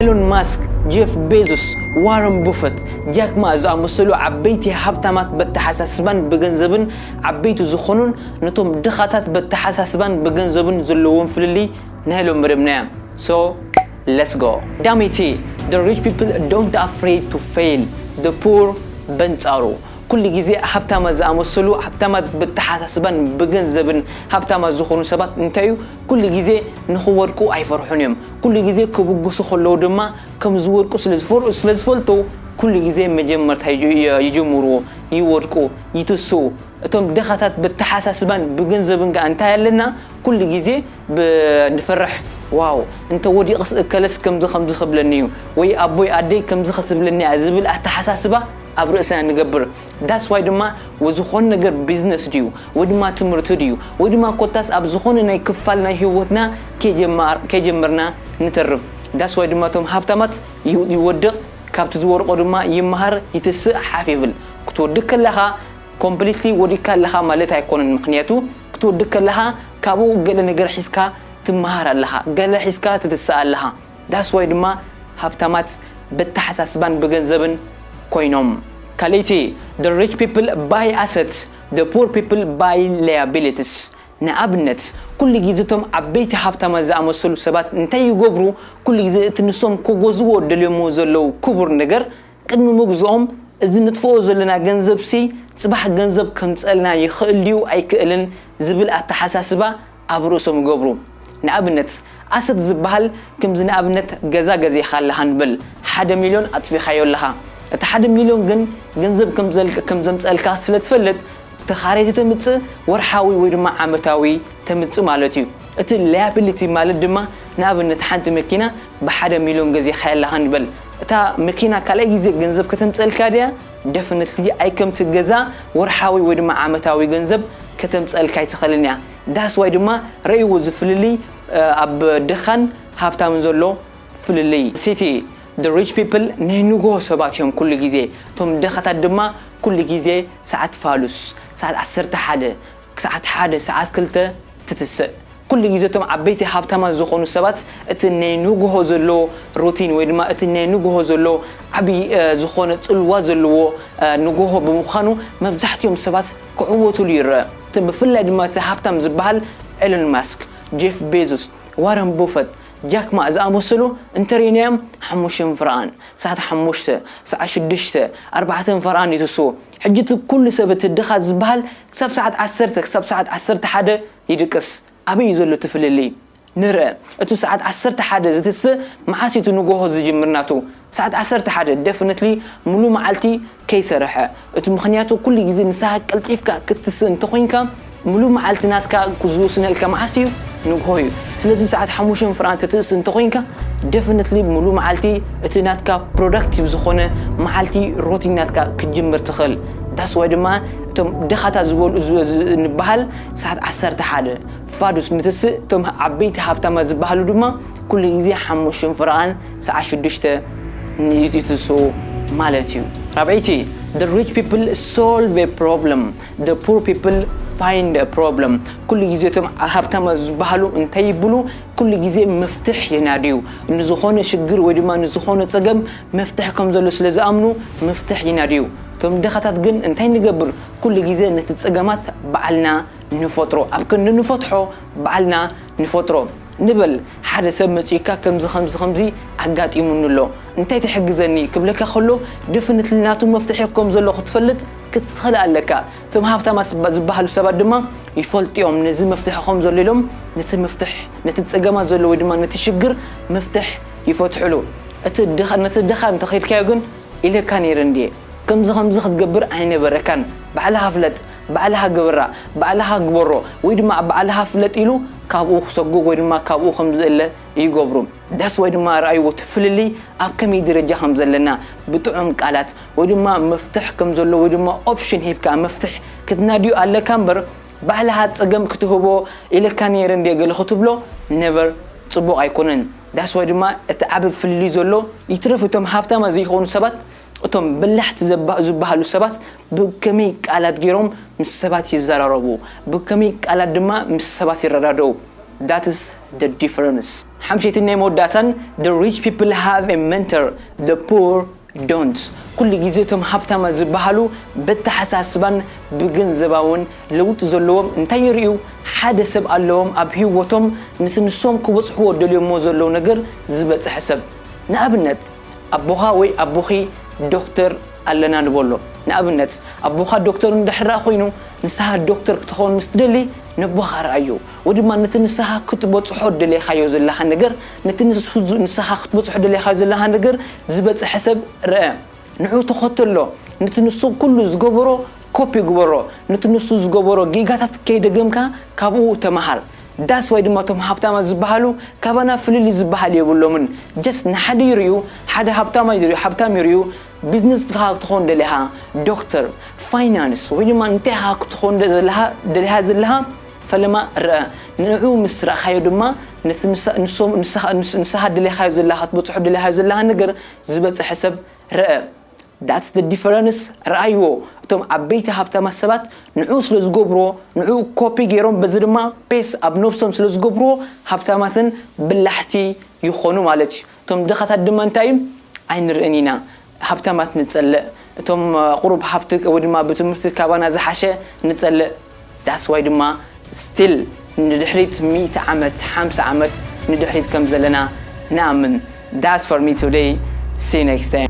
ኤሎን ማስክ፣ ጄፍ ቤዞስ፣ ዋረን ቡፈት፣ ጃክ ማ ዝኣመሰሉ ዓበይቲ ሃብታማት በተሓሳስባን ብገንዘብን ዓበይቲ ዝኾኑን ነቶም ድኻታት በተሓሳስባን ብገንዘብን ዘለዎም ፍልልይ ናይ ሎም መደብና እያ። So let's go። ቀዳመይቲ፣ the rich people don't afraid to fail, the poor በንጻሩ። ኩሉ ግዜ ሃብታማት ዝኣመሰሉ፣ ሃብታማት በተሓሳስባን ብገንዘብን ሃብታማት ዝኾኑ ሰባት እንታይ እዩ? ኩሉ ግዜ ንኽወድቁ ኣይፈርሑን እዮም። ኩሉ ግዜ ክብግሱ ከለዉ ድማ ከም ዝወድቁ ስለ ዝፈር-፣ ስለ ዝፈልጡ ኩሉ ግዜ መጀመርታ ይጅ-፣ ይ-፣ ይጅምርዎ፣ ይወድቁ፣ ይትስኡ። እቶም ድኻታት በተሓሳስባን ብገንዘብን ከኣ እንታይ ኣለና? ኩሉ ግዜ ብ-፣ ንፈርሕ፣ ዋው፣ እንተ ወዲቕስ እከለስ ከምዚ ከምዚ ክብለኒ እዩ፣ ወይ ኣቦይ ኣደይ ከምዚ ክትብለኒ እያ ዝብል ኣተሓሳስባ ኣብ ርእስና ንገብር። That's why ድማ ወይ ዝኾነ ነገር ቢዝነስ ድዩ፣ ወይ ድማ ትምህርቲ ድዩ፣ ወይ ድማ ኮታስ ኣብ ዝኾነ ናይ ክፋል ናይ ህይወትና ከይጀማር-፣ ከይጀመርና ንተርፍ። That's why ድማ እቶም ሃብታማት ይው-፣ ይወድቕ፣ ካብቲ ዝወድቆ ድማ ይመሃር፣ ይትስእ፣ ሓፍ ይብል። ክትወድቅ ከለኻ ኮምፕሊትሊ ወዲቅካ ኣለኻ ማለት ኣይኮነን። ምኽንያቱ ክትወድቅ ከለኻ ካብኡ ገለ ነገር ሒዝካ ትመሃር ኣለኻ፣ ገለ ሒዝካ ትትስእ ኣለኻ። That's why ድማ ሃብታማት በተሓሳስባን ብገንዘብን ኮይኖም። ካልኣይቲ፣ the rich people buy assets, the poor people buy liabilities። ንኣብነት፣ ኩሉ ግዜ እቶም ዓበይቲ ሃብታማት ዝኣመሰሉ ሰባት እንታይ ይገብሩ? ኩሉ ግዜ እቲ ንሶም ክገዝዎ ደልዮሞ ዘለዉ ክቡር ነገር ቅድሚ ምግዝኦም፣ እዚ ንጥፍኦ ዘለና ገንዘብሲ ጽባሕ ገንዘብ ከምጸልና ይኽእል ድዩ ኣይክእልን ዝብል ኣተሓሳስባ ኣብ ርእሶም ይገብሩ። ንኣብነት፣ ኣሰት ዝበሃል ከምዚ ንኣብነት ገዛ ገዚእኻ ኣለኻ ንበል፣ ሓደ ሚልዮን ኣጥፊኻዮ ኣለኻ። እቲ ሓደ ሚልዮን ግን ገንዘብ ከም ዘልቀ-፣ ከም ዘምጸልካ ስለ ትፈልጥ፣ ተኻረይቲ ተምጽእ፣ ወርሓዊ ወይ ድማ ዓመታዊ ተምጽእ ማለት እዩ። እቲ ላያቢሊቲ ማለት ድማ ንኣብነት ሓንቲ መኪና ብሓደ ሚልዮን ገዚእኻያ ኣለኻ ንበል። እታ መኪና ካልኣይ ግዜ ገንዘብ ከተምጸልካ ድያ? ደፍነትሊ ኣይከምቲ ገዛ ወርሓዊ ወይ ድማ ዓመታዊ ገንዘብ ከተምጸልካ ኣይትኽእልን እያ። That's why ድማ ረእይዎ ዝፍልልይ፣ እ፣ ኣብ ድኻን ሃብታምን ዘሎ ፍልልይ። ሲቲ፣ the rich people ናይ ንግሆ ሰባት እዮም ኩሉ ግዜ። እቶም ድኻታት ድማ ኩሉ ግዜ ሰዓት ፋሉስ፣ ሰዓት ዓሰርተ ሓደ፣ ሰዓት ሓደ፣ ሰዓት ክልተ ትትስእ። ኩሉ ግዜ እቶም ዓበይቲ ሃብታማት ዝኾኑ ሰባት እቲ ናይ ንግሆ ዘሎ ሩቲን ወይ ድማ እቲ ናይ ንግሆ ዘሎ ዓብዪ፣ እ፣ ዝኾነ ጽልዋ ዘለዎ፣ እ፣ ንግሆ ብምዃኑ መብዛሕትኦም ሰባት ክዕወቱሉ ይረአ። እቲ ብፍላይ ድማ እቲ ሃብታም ዝበሃል ኤሎን ማስክ፣ ጄፍ ቤዞስ፣ ዋረን ቡፈት፣ ጃክ ማ ዝኣመሰሉ እንተሪእናዮም ሓሙሽተ ፈረቓን፣ ሰዓት ሓሙሽተ፣ ሰዓት ሽዱሽተ፣ ኣርባዕተ ፈረቓን ይትስኡ። ሕጂ እቲ ኩሉ ሰብ እቲ ድኻ ዝበሃል ክሳብ ሰዓት ዓሰርተ፣ ክሳብ ሰዓት ዓሰርተ ሓደ ይድቅስ። ኣበይ እዩ ዘሎ እቲ ፍልልይ? ንርአ። እቲ ሰዓት ዓሰርተ ሓደ ዝትስእ መዓስ እዩ እቲ ንግሆ ዝጅምር ናቱ? ሰዓት ዓሰርተ ሓደ ደፍነትሊ ሙሉ መዓልቲ ከይሰርሐ። እቲ ምኽንያቱ ኩሉ ግዜ ንስኻ ቀልጢፍካ ክትስእ እንተኾይንካ፣ ሙሉ መዓልቲ ናትካ ዝውስነልካ መዓስ እዩ? ንግሆ እዩ። ስለዚ ሰዓት ሓሙሽተ ፍርቓን ትትስእ እንተኾይንካ፣ ደፍነትሊ ሙሉ መዓልቲ እቲ ናትካ ፕሮዳክቲቭ ዝኾነ መዓልቲ ሮቲን ናትካ ክትጅምር ትኽእል። That's why ድማ እቶም ድኻታት ዝበሉ ዝ-፣ ዝ-፣ ንበሃል ሰዓት ዓሰርተ ሓደ ፋዱስ ንትስእ፣ እቶም ዓበይቲ ሃብታማት ዝበሃሉ ድማ ኩሉ ግዜ ሓሙሽተ ፍርቓን ሰዓት ሽዱሽተ ይትስኡ ማለት እዩ። ራብዐይቲ፣ the rich people solve a problem, the poor people find a problem። ኩሉ ግዜ እቶም ሃብታማት ዝበሃሉ እንታይ ይብሉ? ኩሉ ግዜ መፍትሕ የናድዩ። ንዝኾነ ሽግር ወይ ድማ ንዝኾነ ጸገም መፍትሕ ከም ዘሎ ስለ ዝኣምኑ መፍትሕ ይናድዩ። እቶም ድኻታት ግን እንታይ ንገብር? ኩሉ ግዜ ነቲ ጸገማት ባዕልና ንፈጥሮ። ኣብ ክንዲ ንፈትሖ ባዕልና ንፈጥሮ። ንበል ሓደ ሰብ መጺኡካ ከምዚ ከምዚ ከምዚ ኣጋጢሙኒ ኣሎ፣ እንታይ ትሕግዘኒ ክብለካ ከሎ፣ ደፍነትሊ ናቱ መፍትሒ ከም ዘሎ ክትፈልጥ ክትኽእል ኣለካ። እቶም ሃብታማት ዝባ-፣ ዝበሃሉ ሰባት ድማ ይፈልጡ እዮም ነዚ መፍትሒ ከም ዘሎ ኢሎም ነቲ መፍትሕ፣ ነቲ ጸገማት ዘሎ ወይ ድማ ነቲ ሽግር መፍትሕ ይፈትሕሉ። እቲ ድኻ-፣ ነቲ ድኻ እንተኸይድካዮ ግን ኢለካ ነይረ እንድየ። ከምዚ ከምዚ ክትገብር ኣይነበረካን። ባዕልኻ ፍለጥ፣ ባዕልኻ ግበራ፣ ባዕልኻ ግበሮ፣ ወይ ድማ ባዕልኻ ፍለጥ ኢሉ ካብኡ ክሰጉግ ወይ ድማ ካብኡ ከም ዝእለ ይገብሩ። That's why ድማ ረኣይዎ እቲ ፍልልይ ኣብ ከመይ ደረጃ ከም ዘለና ብጥዑም ቃላት ወይ ድማ መፍትሕ ከም ዘሎ ወይ ድማ ኦፕሽን ሂብካ መፍትሕ ክትናድዩ ኣለካ እምበር ባዕልኻ ጸገም ክትህቦ ኢለካ ነይረ እንድየ ገለ ክትብሎ ነቨር ጽቡቕ ኣይኮነን። That's why ድማ እቲ ዓቢ ፍልልይ ዘሎ ይትረፍ እቶም ሃብታማ ዘይኮኑ ሰባት እቶም በላሕቲ ዘባ-፣ ዝበሃሉ ሰባት ብከመይ ቃላት ገይሮም ምስ ሰባት ይዘራረቡ፣ ብከመይ ቃላት ድማ ምስ ሰባት ይረዳድኡ። That is the difference። ሓምሸይትን ናይ መወዳእታን፣ the rich people have a mentor, the poor don't። ኩሉ ግዜ እቶም ሃብታማት ዝበሃሉ በተሓሳስባን ብገንዘባውን ለውጢ ዘለዎም እንታይ ይርእዩ? ሓደ ሰብ ኣለዎም ኣብ ህይወቶም፣ ነቲ ንሶም ክበጽሕዎ ደልዮሞ ዘለዉ ነገር ዝበጽሐ ሰብ። ንኣብነት ኣቦኻ ወይ ኣቦኺ ዶክተር ኣለና ንበሎ። ንኣብነት ኣቦኻ ዶክተር እንድሕር ኮይኑ ንስኻ ዶክተር ክትኸውን ምስ ትደሊ ነቦኻ ረኣዮ፣ ወይ ድማ ነቲ ንስኻ ክትበጽሖ ደሌኻዮ ዘለኻ ነገር፣ ነቲ ንስኻ ክትበጽሖ ደሌኻዮ ዘለኻ ነገር ዝበጽሐ ሰብ ረአ። ንዑ ተኸተሎ። ነቲ ንሱ ኩሉ ዝገበሮ ኮፒ ግበሮ። ነቲ ንሱ ዝገበሮ ጌጋታት ከይደገምካ ካብኡ ተመሃር። ዳስ ዋይ ድማ እቶም ሃብታማት ዝበሃሉ ካባና ፍልልይ ዝበሃል የብሎምን። ጀስት ንሓደ ይርእዩ፣ ሓደ ሃብታማ ይርእዩ፣ ሃብታም ይርእዩ፣ ቢዝነስ ኢኻ ክትኾን ደሊኻ፣ ዶክተር፣ ፋይናንስ ወይ ድማ እንታይ ኢኻ ክትኾን ዘለኻ ደሊኻ ዘለኻ ፈለማ ርአ። ንዑ ምስ ረእኻዮ ድማ ነቲ ንስኻ ደሊኻዮ ዘለኻ ክትበፅሖ ደሊኻዮ ዘለኻ ነገር ዝበፅሐ ሰብ ርአ። That's the difference። ረኣይዎ። እቶም ዓበይቲ ሃብታማት ሰባት ንዑ ስለ ዝገብርዎ፣ ንዑ ኮፒ ገይሮም በዚ ድማ ፔስ ኣብ ነብሶም ስለ ዝገብርዎ ሃብታማትን ብላሕቲ ይኾኑ ማለት እዩ። እቶም ድኻታት ድማ እንታይ እዩ? ኣይንርእን ኢና። ሃብታማት ንጸልእ። እቶም ቁሩብ ሃብቲ ወይ ድማ ብትምህርቲ ካባና ዝሓሸ ንጸልእ። That's why ድማ ስቲል ንድሕሪት ሚእቲ ዓመት ሓምሳ ዓመት ንድሕሪት ከም ዘለና ንኣምን። That's for me today. See you next time.